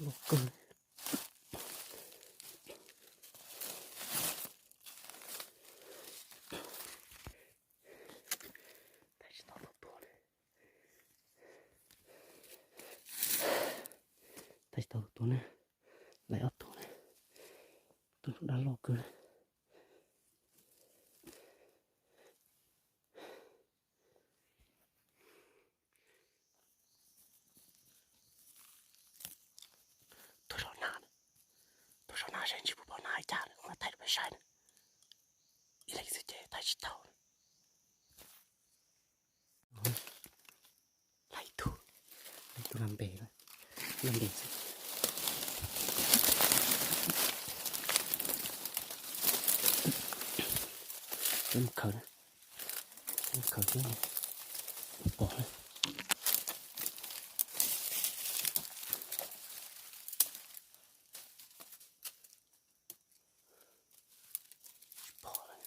Loj kawg. Thaij tsis tau tus tuag na. Thaij tsis tau tus tuag na. Lawv ob tug na. Tus dab loj kawg na. Tuag zov nas, tuag zov nas seb ntshe puas pom nas li cas na, kuv mam thaij rau peb saib na. Ib leeg xwb ces thaij tsis tau. Lawv ib tug, lawv ib tug lag npes, lag npes xwb. Peb mus khaws na, peb mus khaws thiab pom na. Tsis pom lawm.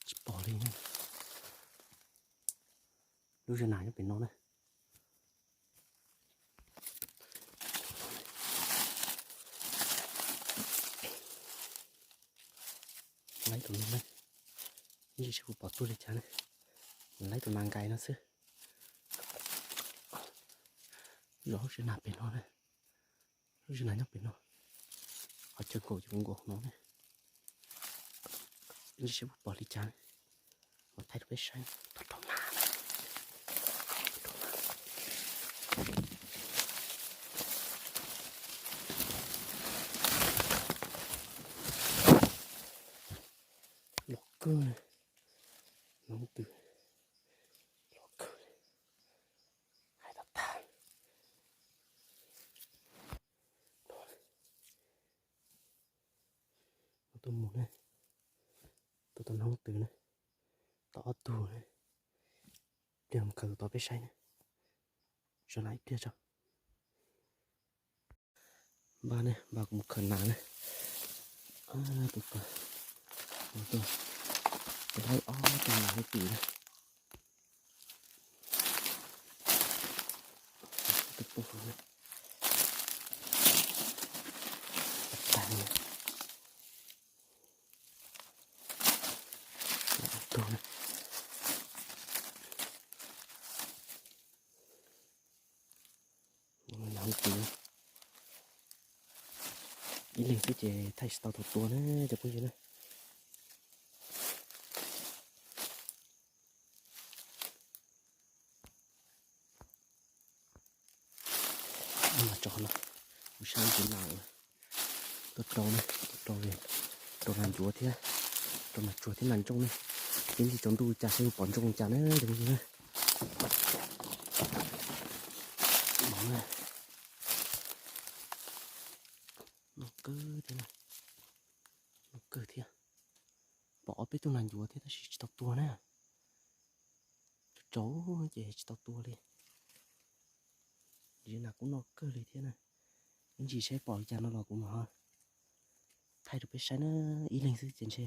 Tsis pom li. Lub zia nas nyob pem no na. Laib tus no na, ib ntsis seb puas pom tuag li cas na. Laib tus nas nkais no xwb. Zov lub zia nas pem no na, lub zia nas nyob pem no. Ho caw nkaus ces kuv nkaus no na. Ib ntsis seb puas pom li cas na. Mam thaij rau peb saib. Tuag rau nas. Loj kawg, noob twm, loj kawg, hais tag tag. Tuaj mus na, tuaj tau noob twm na, tau ob tug na. Pliag mus khaws tus tod peb saib na. Zov nas ib pliag tso. Npaj ne, npaj kuv mus khaws nas na. Tus ko, tus laib ob tug nas hauv twm na. Tus pug na. Tag na. Tus na. Ib leeg xwb ces thaij tsis tau tus tuag na cov phooj ywg na. Mas tso no, kuv saib tus nas tuaj rau na, tuaj rau, rau nas ncuav thiab, rau nas tsuag thiab nas ntsooj na. Ib ntsis tsaus ntuj cas seb pom ntsooj li cas na cov phooj ywg na. Mov na. Noj kawg thiab na, noj kawg thiab. Pom ob peb tug nas ncuav thiab tab sis tsis tau tuag na. Tsaus tsaus ces tsis tau tuag li. Zia nas kuj noj kawg li thiab na. Ib ntsis seb pom li cas no los kuv mam ho thaij rau peb saib na. Ib leeg xwb ces ntshe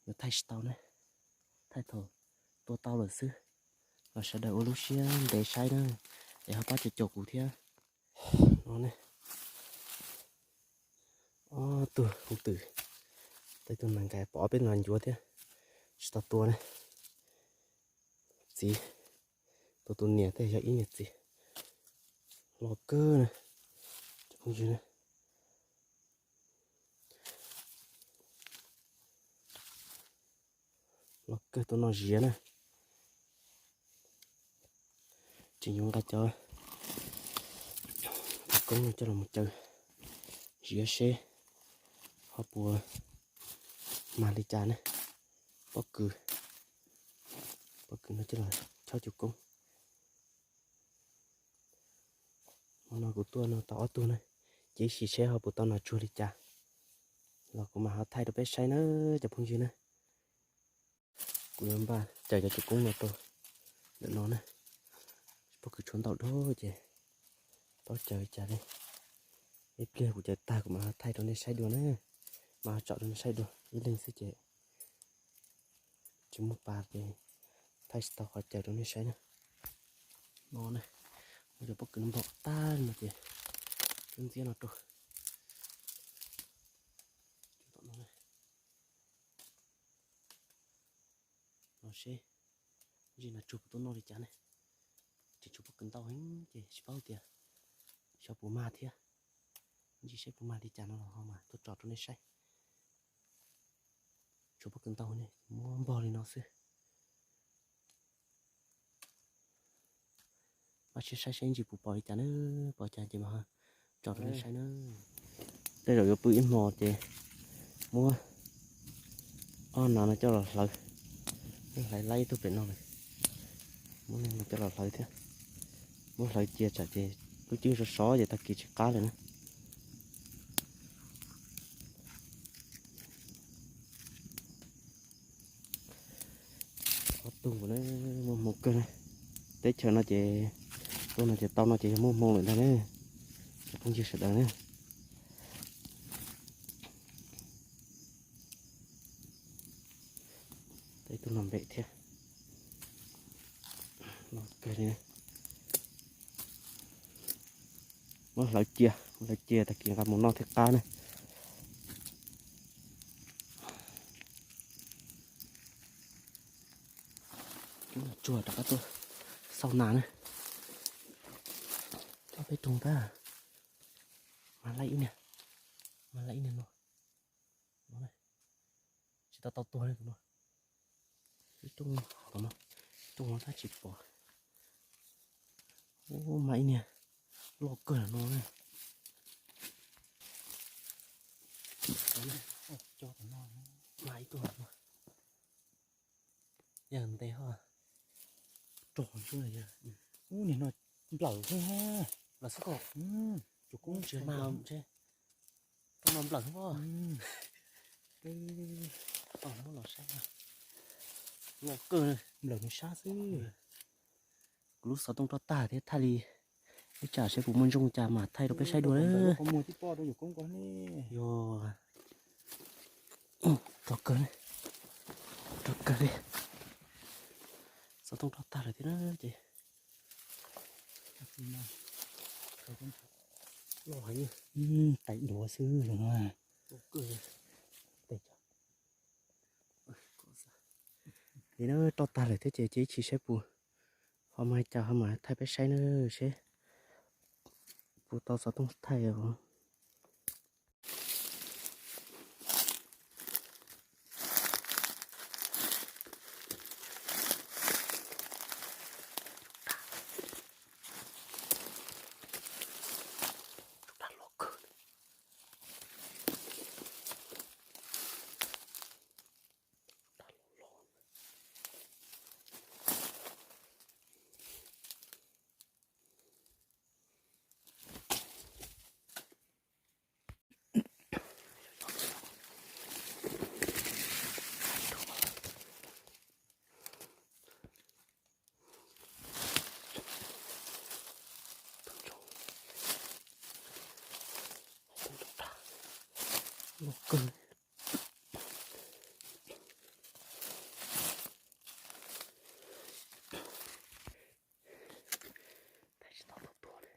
yuav thaij tsis tau na. Thaij thaum tua tau lawm xwb. Los sawv daws ua lub siab ntev saib na, es ho pab caum caum kuv thiab. No ne, ob tug hauv twm, tej tug nas nkais pom ob peb nas ncuav thiab, tsis tau tua na. Txiv, tus tus niam tej yog ib niam txiv, loj kawg na, cov phooj ywg na. Loj kawg tuaj noj ziav na. Tseem yuav nqa cov tus koob no coj los mus caw ziav seb ho puas mag li cas ne. Pob kws, pob kws no coj los chob cov koob. Hmo no kuv tuaj no tau ob tug na, ces sim seb ho puas tau nas tsuag li cas los kuv mam ho thaij rau peb saib na cov phooj ywg na. Kuv yuav npaj caw cov cov koob no rau ntawm no na. Pob kws tshuav ntau dua ces paub caw li cas li. Ib pliag kuv caw tag kuv mam ho thaij rau nej saib dua na, mam ho tsom rau nej saib dua. Ib leeg xwb ces tsis muaj pas ces thaij tsis tau qhov chaw rau nej saib na. No na, muaj cov pob kws npog tag no ces cov ntxiab no rau. Tom no na. No seb, ntsis no tsuag puas tuaj noj li cas ne. Tseem tshuav pob kws ntau heev ces tsis paub tias xyov puas mag thiab. Ntsis seb puas mag li cas no los ho mas tuaj tso rau nej saib. Tshuav pob kws ntau ne, muab npog li no xwb. Pab siab saib seb ntsis puas pom li cas na, pom cas ces mas tso rau nej saib na. Tej zaum yuav pw ib hmo ces muab ob nas no coj los hlawv, hlawv laib ib tug pem no lawm, muab no coj los hlawv thiab. Muab hlawv cia tsam ces lub ceeb sov sov ces tag kis tsis qab lawm na. Ob tug nkaus na, muaj hmoo kawg na. Teb chaws no ces tuaj no ces tau no ces yog muaj hmoo lawm ntag na, cov phooj ywg sawv daws na. Tau ib tug no npem thiab. Muab hlawv cia, muab hlawv cia tag kis nqa mus noj thiaj qab na. Tsuag rov qab tuaj xauj nas na. Coj peb roog tab, mas laij ib niag, mas laij ib niag no. Tsis tau tau tuag li tus no. Ib rooj tom no, rooj no tab tsis pom. Ub, mas ib niag loj kawg no. Mas ib tug no. Yog ntev ho. Rog xwb yog. Ub, niag no nplawm xwb. Nplawm xwb koj. Tus koob tsis mag ntshe. Rog no nplawm xwb koj. Tau muab los saib. Loj kawg. Nplawm nws sab xwb. Kuv lub xov tooj roj tag thiab, thaij li ib tsam seb puas muaj ntsooj cas mas thaij rau peb saib dua na. Yog rog kawg, rog kawg li. Xov tooj roj tag lawm thiab na ces. Loj heev, tais duav xwb no. Li na, roj tag lawm thiab ces cia ib chim saib puas ho mag cas ho mam thaij peb saib na, seb puas tau xov tooj thaij os. Loj kawg. Thaij tsis tau tus tuag na.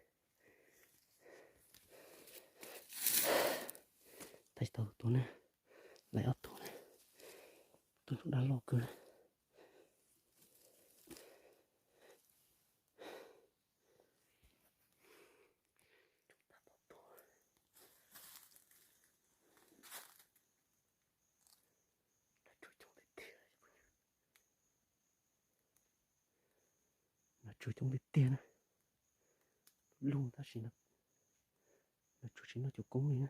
Thaij tsis tau tus tuag na. Lawv ob tug na. Tus ntsuj dab loj kawg na. Nas tsuag coob tiag tiag na. Lug tab sis nas tsuag tsis noj cuv koob li na.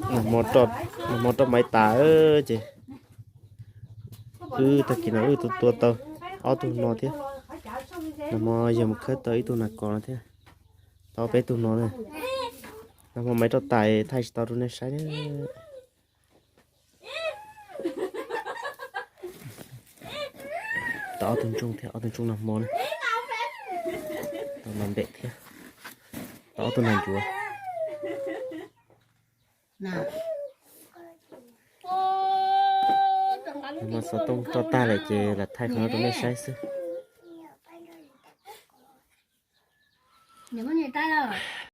Nag hmo roj maiv tas ces wb tag kis no wb tua tau ob tug no thiab. Nag hmo yog mus khawb tau ib tug nas kos no thiab, tau peb tug no na. Nag hmo maiv roj tas thaij tsis tau rau nej saib na. Tau ob tug ntsooj thiab, ob tug ntsooj nag hmo na. Tau nas npem thiab, tau ob tug nas ncuav. Nag hmo xov tooj roj tag lawm ces lam thaij qhov no rau nej saib xwb. Nws muab niag tab laj.